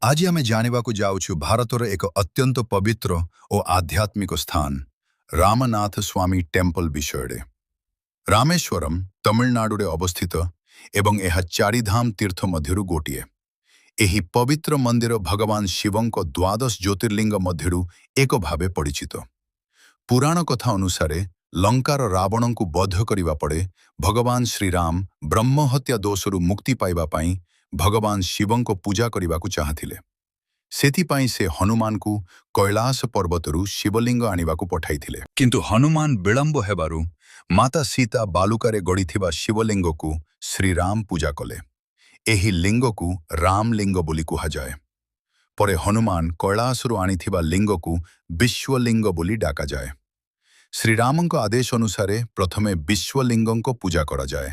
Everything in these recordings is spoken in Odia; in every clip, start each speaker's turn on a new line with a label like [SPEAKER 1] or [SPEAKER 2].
[SPEAKER 1] ଆଜି ଆମେ ଜାଣିବାକୁ ଯାଉଛୁ ଭାରତର ଏକ ଅତ୍ୟନ୍ତ ପବିତ୍ର ଓ ଆଧ୍ୟାତ୍ମିକ ସ୍ଥାନ ରାମନାଥ ସ୍ୱାମୀ ଟେମ୍ପଲ ବିଷୟରେ। ରାମେଶ୍ୱରମ ତାମିଲନାଡୁରେ ଅବସ୍ଥିତ ଏବଂ ଏହା ଚାରିଧାମ ତୀର୍ଥ ମଧ୍ୟରୁ ଗୋଟିଏ। ଏହି ପବିତ୍ର ମନ୍ଦିର ଭଗବାନ ଶିବଙ୍କ ଦ୍ୱାଦଶ ଜ୍ୟୋତିର୍ଲିଙ୍ଗ ମଧ୍ୟରୁ ଏକ ଭାବେ ପରିଚିତ। ପୁରାଣ କଥା ଅନୁସାରେ, ଲଙ୍କାର ରାବଣଙ୍କୁ ବଧ କରିବା ପରେ ଭଗବାନ ଶ୍ରୀରାମ ବ୍ରହ୍ମହତ୍ୟା ଦୋଷରୁ ମୁକ୍ତି ପାଇବା ପାଇଁ ଭଗବାନ ଶିବଙ୍କ ପୂଜା କରିବାକୁ ଚାହୁଁଥିଲେ। ସେଥିପାଇଁ ସେ ହନୁମାନଙ୍କୁ କୈଳାସ ପର୍ବତରୁ ଶିବଲିଙ୍ଗ ଆଣିବାକୁ ପଠାଇଥିଲେ। କିନ୍ତୁ ହନୁମାନ ବିଳମ୍ବ ହେବାରୁ ମାତା ସୀତା ବାଲୁକାରେ ଗଢ଼ିଥିବା ଶିବଲିଙ୍ଗକୁ ଶ୍ରୀରାମ ପୂଜା କଲେ। ଏହି ଲିଙ୍ଗକୁ ରାମଲିଙ୍ଗ ବୋଲି କୁହାଯାଏ। ପରେ ହନୁମାନ କୈଳାସରୁ ଆଣିଥିବା ଲିଙ୍ଗକୁ ବିଶ୍ୱଲିଙ୍ଗ ବୋଲି ଡାକାଯାଏ। ଶ୍ରୀରାମଙ୍କ ଆଦେଶ ଅନୁସାରେ ପ୍ରଥମେ ବିଶ୍ୱଲିଙ୍ଗଙ୍କ ପୂଜା କରାଯାଏ।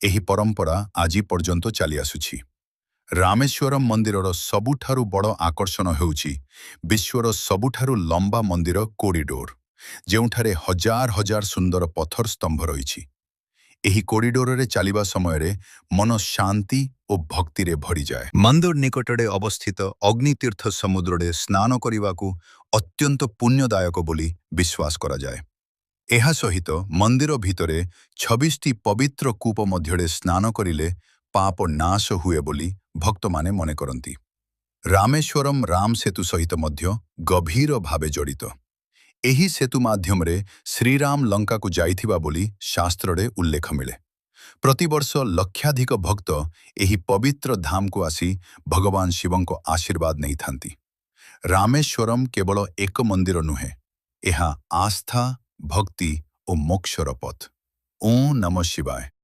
[SPEAKER 1] ଏହି ପରମ୍ପରା ଆଜି ପର୍ଯ୍ୟନ୍ତ ଚାଲିଆସୁଛି। ରାମେଶ୍ୱରମ ମନ୍ଦିରର ସବୁଠାରୁ ବଡ଼ ଆକର୍ଷଣ ହେଉଛି ବିଶ୍ୱର ସବୁଠାରୁ ଲମ୍ବା ମନ୍ଦିର କୋରିଡୋର, ଯେଉଁଠାରେ ହଜାର ହଜାର ସୁନ୍ଦର ପଥର ସ୍ତମ୍ଭ ରହିଛି। ଏହି କୋରିଡୋରରେ ଚାଲିବା ସମୟରେ ମନ ଶାନ୍ତି ଓ ଭକ୍ତିରେ ଭରିଯାଏ। ମନ୍ଦିର ନିକଟରେ ଅବସ୍ଥିତ ଅଗ୍ନିତୀର୍ଥ ସମୁଦ୍ରରେ ସ୍ନାନ କରିବାକୁ ଅତ୍ୟନ୍ତ ପୁଣ୍ୟଦାୟକ ବୋଲି ବିଶ୍ୱାସ କରାଯାଏ। ଏହା ସହିତ ମନ୍ଦିର ଭିତରେ 26ଟି ପବିତ୍ର କୂପ ମଧ୍ୟରେ ସ୍ନାନ କରିଲେ ପାପ ନାଶ ହୁଏ ବୋଲି ଭକ୍ତମାନେ ମନେ କରନ୍ତି। ରାମେଶ୍ୱରମ ରାମ ସେତୁ ସହିତ ମଧ୍ୟ ଗଭୀର ଭାବେ ଜଡ଼ିତ। ଏହି ସେତୁ ମାଧ୍ୟମରେ ଶ୍ରୀରାମ ଲଙ୍କାକୁ ଯାଇଥିବା ବୋଲି ଶାସ୍ତ୍ରରେ ଉଲ୍ଲେଖ ମିଳେ। ପ୍ରତିବର୍ଷ ଲକ୍ଷାଧିକ ଭକ୍ତ ଏହି ପବିତ୍ର ଧାମକୁ ଆସି ଭଗବାନ ଶିବଙ୍କ ଆଶୀର୍ବାଦ ନେଇଥାନ୍ତି। ରାମେଶ୍ୱରମ କେବଳ ଏକ ମନ୍ଦିର ନୁହେଁ, ଏହା ଆସ୍ଥା, ଭକ୍ତି ଓ ମୋକ୍ଷର ପଥ। ଓଁ ନମଃ ଶିବାୟ।